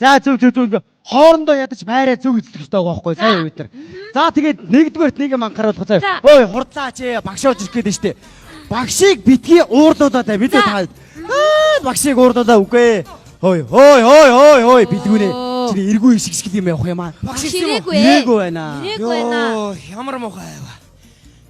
За, зөв, зөв, зөв, ингээ хоорондоо ядаж байраа зөв эзлэх хэрэгтэй байгаа байхгүй, сая бид нар. За, тэгээд нэгдүгээрт нэг юм анхааруулах, заяа. За. Ой, хурдлаач ээ, багш орж ирэх гээд нь штэ. Багшийг битгий уурлуулаад бай, мэдээ та. Аа, багшийг уурлуулаа үгүй. Хой, хой, хой, хой, хой, бэлгүүнэ. Чиний эргүү ишгшгэл юм явах юм аа. Багш ирсэн юм уу? ирээгүй ээ. Ирээгүй байна. Ирээгүй байна. Йоо, ямар муухай байва.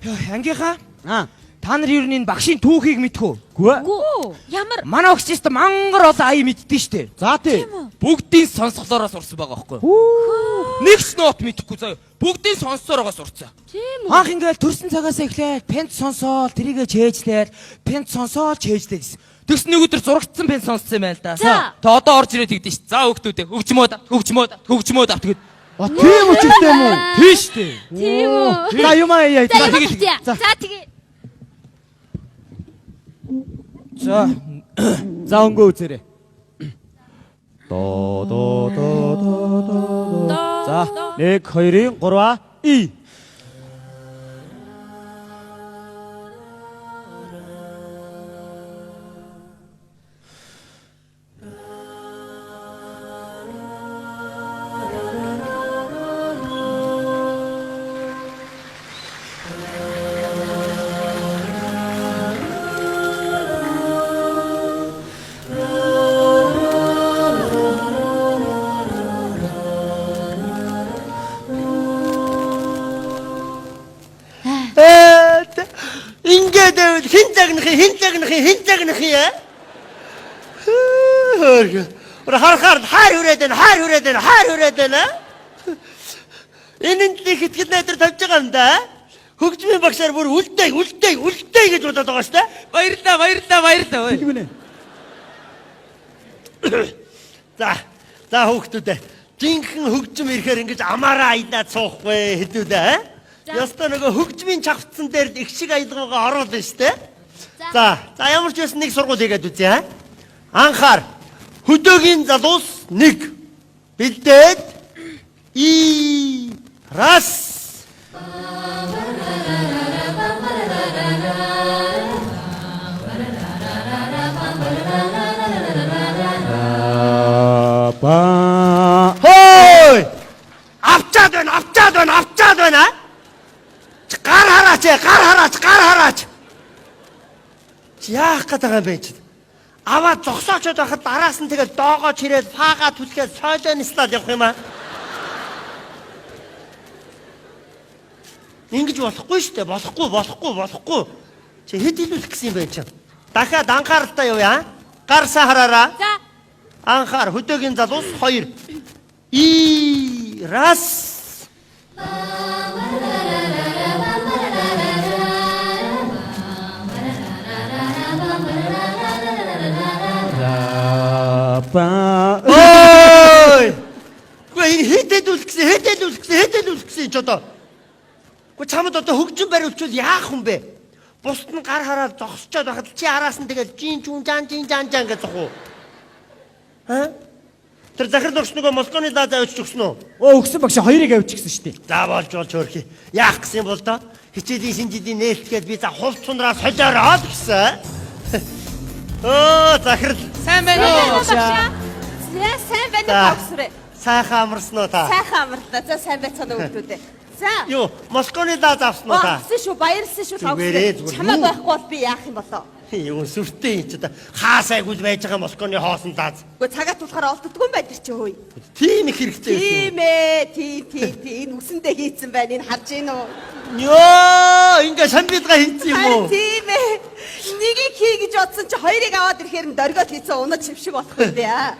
Йоо, ангийнхаа Аа. та нар ер нь энэ багшийн түүхийг мэдэх үү? Гү. Гүү. Ямар Манай багш ч гэсэн мангар олон ая мэддэн штэ. За, тий. Бүгдийн сонсголоороо сурсан байгаа байхгүй юу? Нэг ч нот мэдэхгүй заяа. Бүгдийн сонссоороо сурцсан. Тийм үү? Анх ингээл төрсөн цагаас эхлээл пент сонсоол тэрийгэ чэйжлээл пент сонсоол чэйжлээ гэсэн. Тэгс нэг өдөр зурагдсан пент сонссон юм байна л да. За. Тэ одоо орж ирээд тэгдэж ш. За хүүхдүүдээ хөгжмөөд авт, хөгжмөөд авт, хөгжмөөд авт гэд. А, тийм учиртай юм уу? Тийш дээ. Тийм үү? За, юм аа яа. За, За, юм тэгээд- авчия. За. За, тэгээ. За За, өнгөө үзээрэй. До до до до до. До, За, до. 1 2 3 и. Э, ингээд байвал хэн загнах юм, хэн загнах юм, хэн загнах юм аа? Хөргө. Харахаар хайр хүрээд байна, хайр хүрээд байна, хайр хүрээд байна. Энэ нь л их итгэл найдар тавьж байгаа юм да. Хөгжмийн багшаар бүр үлдээ, үлдээ, үлдээ гэж бодоод байгаа шүү дээ. баярлаа баярлаа баярлаа. Ой. Бэлгүүнэ. За, за хүүхдүүдээ. Жинхэнэ хөгжим ирэхээр ингэж амаараа аялаад суухгүй хэдүүдээ. аа? Ёстой нөгөө хөгжмийн чавцсан дээр л их шиг аялгаагаа оруулна шүү дээ. За, за ямар ч байсан нэг сургууль хийгээд үзье. аа? Анхаар хөдөөгийн залуус нэг бэлдээд и рас. Ба. Хой! Авчаад байна, авчаад байна, авчаад байна. Чи гар хараач, ээ, гар хараач, гар хараач. Чи яах гээд байгаа юм бэ чи? Аваа зогсоочод байхад дараас нь тэгэл доогоо чирээд фаага түлхээд сойлоо нислаад явах юм аа. Ингэж болохгүй шүү дээ. Болохгүй, болохгүй, болохгүй. Чи хэд илүүлэх гэсэн юм бэ чи? Дахиад анхааралтай явъя. Гар сайн хараараа. За. Анхаар хөдөөгийн залуус 2. И рас. Ба. Ой! Үгүй энэ хэд хэдүүлэх гэсэн, хэд хэдүүлэх гэсэн, хэд хэдүүлэх гэсэн ч одоо. Үгүй чамд одоо хөгжин бариулчвал яах юм бэ? Бусд нь гар хараад зогсчоод байхад чи араас нь тэгэл жин чүн жан жин жан жан гэж зохуу. Аа? Тэр захирал өгч нөгөө Москваны лаз авчиж өгсөн үү? Оо, өгсөн багш, хоёрыг авчихсан шүү дээ. За, болж болж хөөрхий. Яах гэсэн юм бол доо? Хичээлийн шинэ жилийн нээлтгээд би за хувц сунраа солиороо л гэсэн. Өө, захирал. Сайн байна уу? Багшаа. За, сайн байна За. уу, багшрээ. Сайхан амарсан уу та? Сайхан амарлаа. За, сайн байцгаана хүүхдүүдээ. За. Юу, Москваны лаз авсан уу та? Авсан шүү, баярлсан шүү Зүгээрээ, тавсрээ. зүгээр. Чамайг Юу? байхгүй бол би яах юм болоо? Юу сүртэй юм чи та. Хаа сайгуул байж байгаа Москваны хоосон лаз. Үгүй, цагаат тулахаар олддгүй юм байна тэр чи хөөе. Тийм их хэрэгтэй юм. Тийм ээ, тийм, тийм, тийм. Энэ үсэндээ хийцэн байна. Энэ харж гин үү? Йоо, ингээ самбидга хийцэн юм уу? Харин тийм ээ. Нэгийг хий гэж бодсон чи хоёрыг аваад ирэхээр нь дөргиод хийцэн унаж шившиг болох юм дээ. Аа.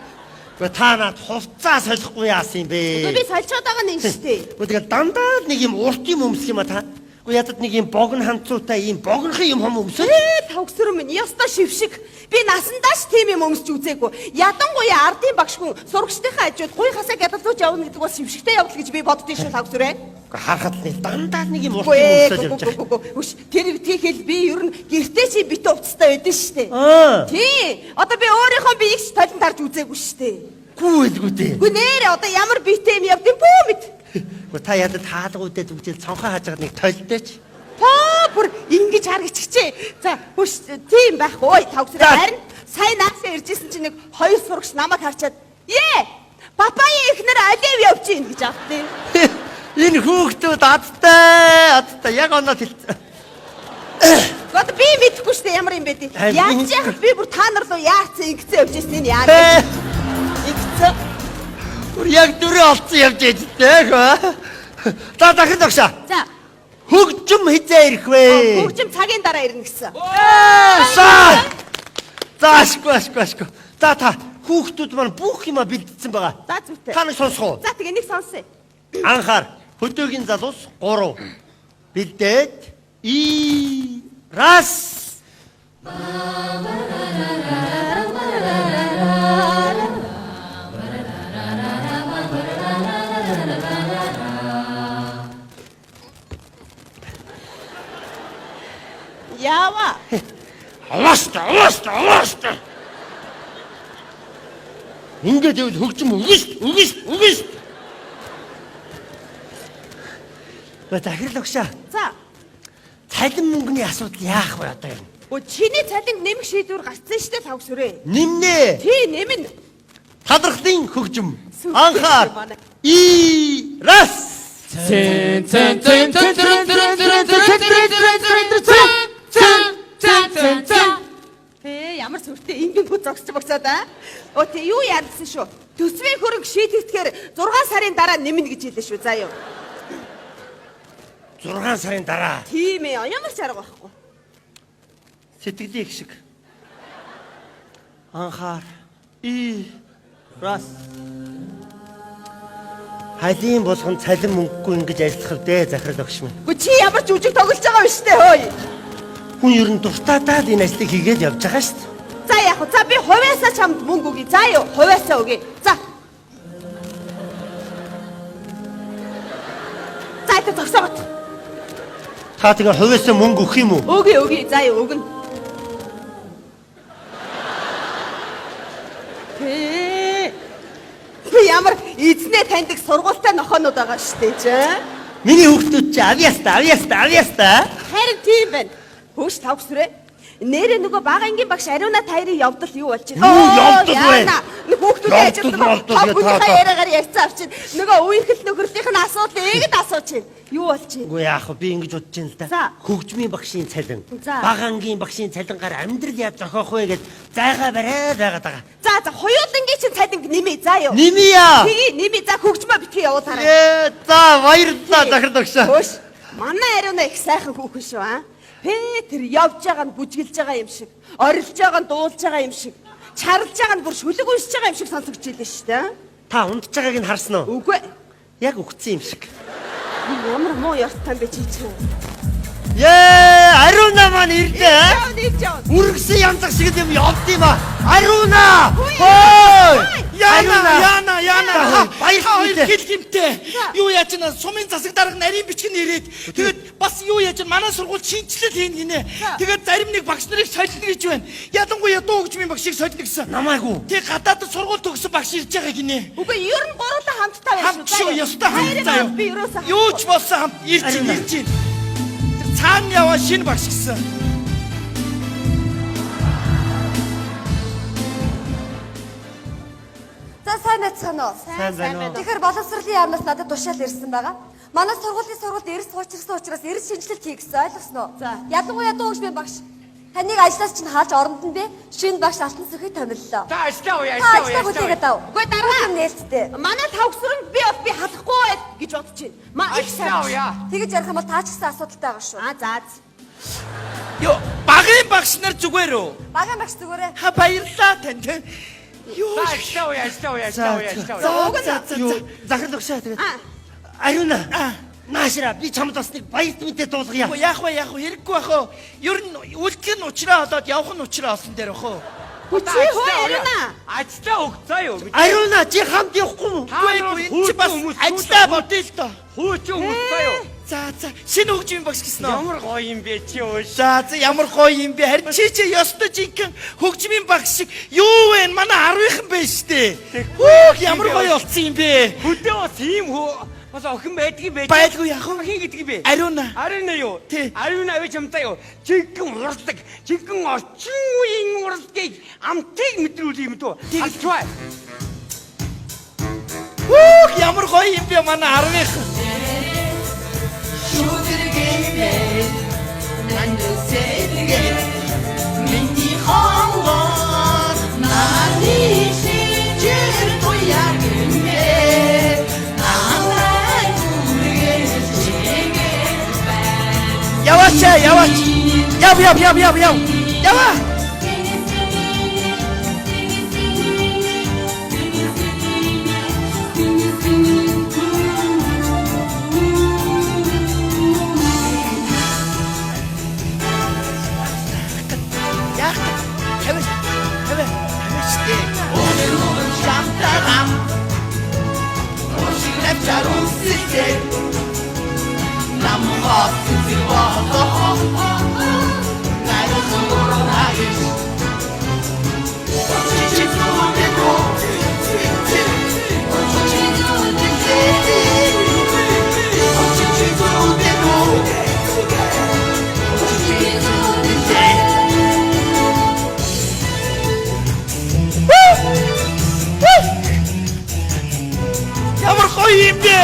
Гэхдээ та над хувцаа солихгүй яасан юм Үгүй, бэ? би сольцоод байгаа нь энэ шүү дээ. Гэхдээ тэгэл дандаа л нэг юм урт юм өмсөх юм а та. Гэхдээ ядад нэг юм богино ханцуутай ийм богинохын юм хом өмсөд. Ээ, тавгсрын минь ёстой шившиг. Би насандаа ч тийм юм өмсч үзээгүй. Ядангуяа ардын багш хүн сурагчдынхаа хажууд гуй хасаа гадалдууж явна гэдэг бол шившигтэй явдал гэж би боддгийн шүү, тавгсрээ. Гэхдээ харахад л нэг дандаа л нэг юм урт Үгүй юм ээ, өмсөд явж үгүй, байгаа. үгүй, үгүй. Үш, тэр тийхэл би ер нь гэртээ чи битүү уцтай байдэн шүү дээ. Аа. Тий. Одоо би өөрийнхөө биеийг ч толон тарж үзээгүй шүү дээ. Гүү илгүү дээ. Үгүй, нээрээ одоо ямар биетэй юм явдсан бүү мэд. Гэхдээ та ядад хаалгуудад зүгжэл цонхоо хааж байгаа нэг толдооч. Та бүр ингэж харагччихээ. За, хүш, тийм байхгүй. Ой, тавгсраа За. харин сая наашаа иржсэн чинь нэг хоёр сурагч намайг харчаад "Ээ! Папагийн эхнэр Алив явж гин гэж автыг. Энэ хүүхдүүд адтай, адтай яг оноод хэлсэн. Одоо би мэдэхгүй шүү дээ ямар юм бэ тий. Харин Яаж яхад би бүр та нар руу яарсан ингэсэн явж ирсэн нь яа. Ингэсэн. Бүр яг дүрээ олцсон явж ээж дээ. За захирал багшаа. За. Хөгжим хизээ ирэх вэ? Хөгжим цагийн дараа ирнэ гэсэн. За. За ашгүй ашгүй ашгүй. За та хүүхдүүд маань бүх юма бэлдсэн байгаа. За зүйтэй. Та нэг сонсох уу? За тэгээ нэг сонсъё. Анхаар хөдөөгийн залуус 3 бэлдээд и рас. Яава. Авааста авааста авааста. Ингээд явал хөгжим өгнө шүү өгнө шүү өгнө шүү. Ба захирал багшаа. За. Цалин мөнгөний асуудал яах вэ одоо юм? Өө чиний цалинг нэмэх шийдвэр гарцсан шүү дээ тавсүрээ. Нэмнэ. Тий нэмнэ. Талархлын хөгжим. Анхаар и рас. Цэн цэн цэн цэн цэн цэн цэн цэн цэн цэн цэн цэн цэн цэн цэн. Тэ ямар сүртэй ингэн бүт зогсож богцоод аа. Өө тий юу яардсан шүү. Төсвийн хөрөнгө шийдэгдэхээр 6 сарын дараа нэмнэ гэж хэлээ шүү. За юу. 6 сарын дараа. Тийм ээ ямар ч арга байхгүй. Сэтгэлийн их шиг. Анхаар и рас. Халийн болгон цалин мөнгөгүй ингэж ажиллах вдэ захирал багш минь. Үгүй чи ямар ч үжиг тоглож байгаа юм шүү дээ хөөе. Хүн ер нь дуртайдаа л энэ ажлыг хийгээд явж байгаа шүү дээ. За яг хөө. За би хувиасаа чамд мөнгө өгье. За юу хувиасаа өгье. За. За это зогсоогот. Та тэгээ хувиасаа мөнгө өгөх юм уу? Өгье өгье. За юу өгнө. Тэ. Би ямар эзнээ таньдаг сургуультай нохоонууд байгаа шүү дээ чи. Миний хүүхдүүд чи авьяаста авьяаста авьяаста. Харин тийм байна. Хөөш тавсрээ. Нэрээ нөгөө бага ангийн багш Ариуна Тайрын явдал юу болж байна? Юу явдал вэ? Нэг хүүхдүүдээ Явдал, ажилласан явдал та гэ, бүхнийхээ та- яриагаар ярьсан авчин. Нөгөө үерхэл нөхөрлийнх нь асуудлыг л асууж байна. Юу болж байна? Үгүй яах вэ? Би ингэж бодож байна л да. За. Хөгжмийн багшийн цалин, За. бага ангийн багшийн цалингаар амьдрал яаж зохиох вэ гэд зайгаа бариад байгаад байгаа. За за хоёулангийн чинь цалинг нэмээ за юу. Нэмье. Тгий нэмээ за хөгжмөө битгий явуулаарай. Ээ за баярлалаа захирал багшаа. Хөөш. Манай Ариуна их сайхан хүүхэн шүү аа. Пэ тэр явж байгаа нь бүжгэлж байгаа юм шиг, орилж байгаа нь дуулж байгаа юм шиг, чарлж байгаа нь бүр шүлэг уншиж байгаа юм шиг сонсогдож илээ шүү дээ. Та унтж байгааг нь харсан уу? Үгүй. Яг үхсэн юм шиг. Ямар муу ёртон бэ чи чи. Ээ Ариуна маань ирлээ. Яв нэг жав. Үргэсэн янзах шиг юм явд юм аа. Ариуна! Хой! Яна яна яна Баярлалаа. Баяр хэл гимтэй. Юу яаж на сумын засаг дарга нарийн бичгэн ирээд тэгээд бас юу яаж манай сургууль шинжилэл хийнэ гинэ. Тэгээд зарим нэг багш нарыг солино гэж байна. Ялангуяа дуу хөгжмийн багшийг солино гэсэн. Намайг уу? Тэг гадаадд сургууль төгссөн багш ирж байгаа гинэ. Үгүй ер нь гурлаа хамттай байх Хамт шүү ёстой хамт заяа. Би ерөөсөө Юу ч болсон хамт ирж Ариуна. ирж байна. Тэр цаана яваа шинэ багш гэсэн. За сайн байцгаана уу? Сайн байна уу? Тэгэхээр боловсролын яамнаас надад тушаал ирсэн байгаа. Манай сургуулийн сургуульд эрс хуучирсан учраас эрс шинжилэлт хий гэсэн ойлгосноо уу? За. Ялангуяа дуу хөгжмийн багш. Таныг ажлаас чинь хааж оронд нь би шинэ багш алтан сүхийг томиллоо. Та ажиллаа уу Та ажиллаа ажлаа хүлээгээд ав. Үгүй дараа. Бүх юм нээлттэй. Манай тавгсран би бол би халахгүй байд гэж бодож байна. Ма их сайн. Ажиллаа уу яа. Тэгэж ярих юм бол таа ч гэсэн асуудалтай байгаа шүү. А за. Йоо багын багш нар зүгээр үү? Багын багш зүгээрээ. Ха баярлалаа танд. Юу Та ажиллаа уу ажиллаа уу ажиллаа уу ажиллаа уу. За за за. Юу захирал багшаа тэгээд А. Ариуна. Наашра би чамд бас нэг баярт мэдээ дуулгая. Үгүй яах вэ яах вэ хэрэггүй байх уу? Ер нь үлдэх нь учраа олоод явах нь учраа олсон дээр бах уу? Үгүй чи хөө Ариуна. Ажиллаа өг заа юу. Ариуна чи хамт явахгүй юм уу? Үгүй үгүй энэ чи бас ажиллаа бодъё л доо. Хуучин хүмүүс заа юу. За за шинэ хөгжмийн багш гэсэн үү? Ямар гоё юм бэ чи өө. За за ямар гоё юм бэ? Харин чи чи ёстой жинхэнэ хөгжмийн багш шиг юу вэ? Манай 10-ийнхан байна штэ. Хөөх ямар гоё болцсон юм бэ? Хөдөө бас ийм хөө бас охин байдгийг бэ. Байлгүй яах вэ? Хин гэдэг юм бэ? Ариуна. Ариуна юу? Тий. Ариуна авч юмтай юу? Жинхэнэ уралдаг, жинхэнэ орчин үеийн уралдгийг амтыг мэдрүүл юм дөө. Алчваа. Хүүх, ямар гоё юм бэ манай арвынх. Яваач яваач. Яв яв яв яв яв. Яваа. Яах вэ? Тавь тавь тавьчтэй. Өнөрөн шамтарам. Уушиг усэлтэй. Намгаа цэцэг болоо. Найруулсан гурван агиш. Ямар гоё юм бэ?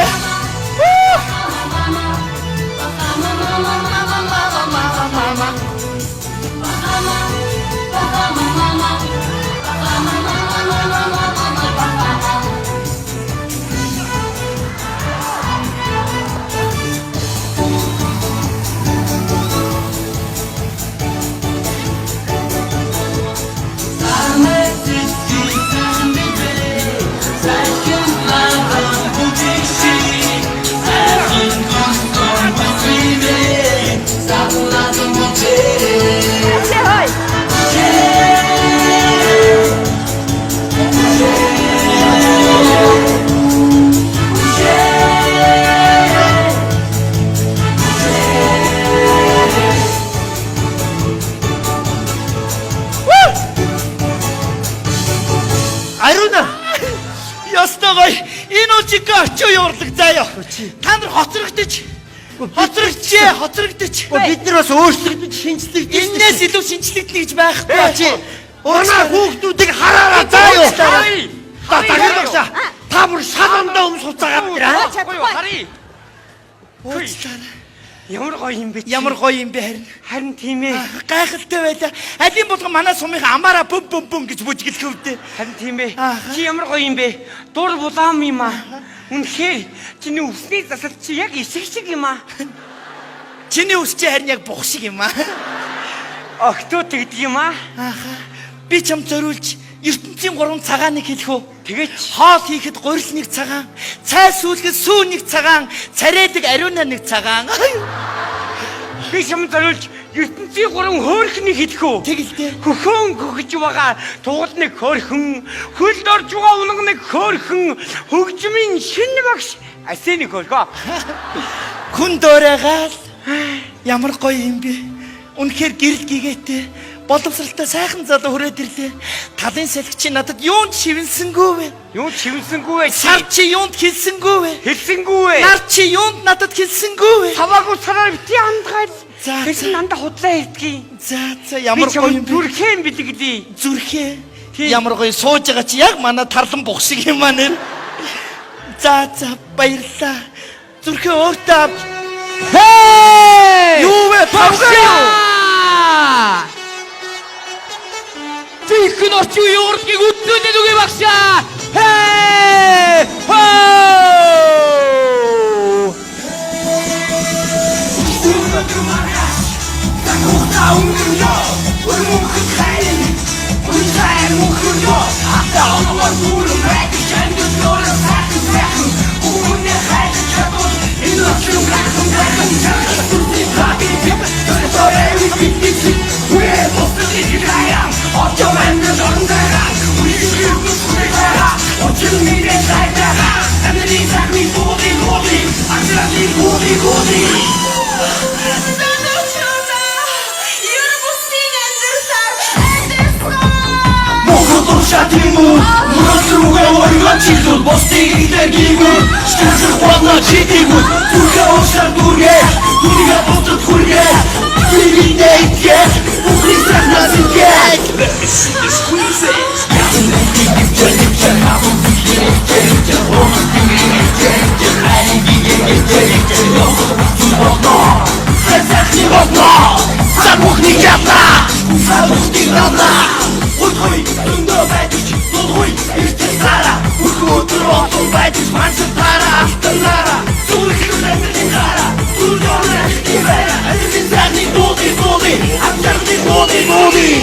Чи хой. Ариуна. Ёстой гоё. Энэ үжиг очив юурлаг заяа. Та нар хоцрогдож. Хоцрогджээ, хоцрогдож. Бид нар бас өөрчлөгдөж, шинжлэгдэж. Энээс илүү шинжлэгдэнэ гэж байхгүй. Чи манай хүүхдүүдийг хараараа заа юу. Та дахин багшаа. Та бүр шал ондоо өмс хуцаагаад байна. Чадахгүй. Харъя. Уучлаарай. Ямар гоё юм бэ? чи? Ямар гоё юм бэ харин. Харин тийм ээ. Гайхалтай байлаа. Алийн болгон манай сумынхан амаараа бүм бүм бүм гэж бүжиглэх өвдөө. Харин тийм ээ. Ааха. Чи ямар гоё юм бэ? Дур булаам юм аа. Үнэхээр чиний үсний засал чи яг ишиг шиг юм аа. Чиний үс чи харин яг бух шиг юм аа. Огтоо тэгдэг юм аа. Ааха. Би чам зориулж ертөнцийн гурван цагааныг хэлэх үү? Тэгээч. Хоол хийхэд гурил нэг цагаан, цай сүүлэхэд сүү нэг цагаан, царайдаг ариуна нэг цагаан. Би чам зориулж ертөнцийн гурван хөөрхнийг хэлэх үү? Тэгэлтэй. Хөхөн хөхөж байгаа тугал нэг хөөрхөн, хөлд орж байгаа унаг нэг хөөрхөн, хөгжмийн шинэ багш асээ нэг хөөрхөө. Хүн дуурайгаал ямар гоё юм бэ? Үнэхээр гэрэл гэгээтэй боловсралтай сайхан залуу хүрээд ирлээ. Талын салхи чи надад юунд шивэнсэнгүй вэ? Юу ч хэмсэнгүй вэ? Сар чи юунд хэлсэнгүй вэ? хэлсэнгүй вэ? Нар чи юунд надад хэлсэнгүй вэ? Таваагүй сараар бити хандгаал. За, Тэр за. нандаа худлаа ярьдгийг. За за Би ямар гоё чам юм бэ? зүрхээ бэлгэлээ. Зүрхээ. Тийм. Ямар гоё сууж байгаа чи яг манай тарлан бух шиг юм аа нэр. За за баярлалаа. Зүрхээ өөртөө авч Хей! юу вэ? Тавгаа юу? Багшаа! Жинхэнэ орчин үеийн урлагийг үднүүлээд үгүй багшаа! Хей! Хоо! Ер бусын амьдралаар амьдарсан. Монгол уршаа тийм үү? Мөрөд рүүгээ оргиод чиглүүл бусдыг ихлээр гийгүүл Шүлжих болно чидийгүүл Зүрхээ уушаар дүүргээ Түүнийгээ бусдад хүргээ Биеиндээ итгээ Бүхний сайхнаас итгээ Let me see you squeeze it. Сабхтыг намнаа. Удгүй өндөө байдаг ч дулгүй эртээ сара. Үрхэн өдөр олон байдаг ч мансар таараа алтанаараа. Зүрхлэн амьдралын гараа. Зүрхлэн амьдралын байраа. Амьдралын сайхныг дуудъя дуудъя. Амжиргыг дуудъя дуудъя.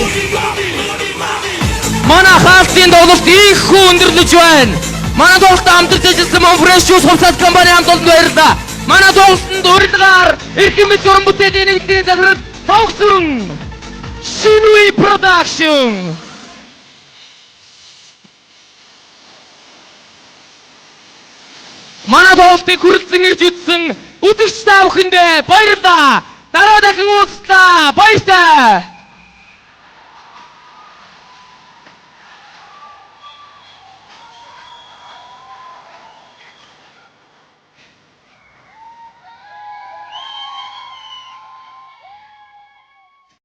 Манай хаалтын тоглолт ийхүү өндөрлөж байна. Манай тоглолтод хамтарч ажилласан Monfresh Juice хувьцаат компани хамт олонд баярлалаа. Манай тоглолтод урилгаар эрхэм мэд уран бүтээлийн нэгдлийн захирал Товгсүрэн Шинүи Production. Манай тоглолтыг хүрэлцэн ирж үзсэн үзэгч та бүхэндээ баярлалаа. Дараа дахин уулзлаа. Баяртай.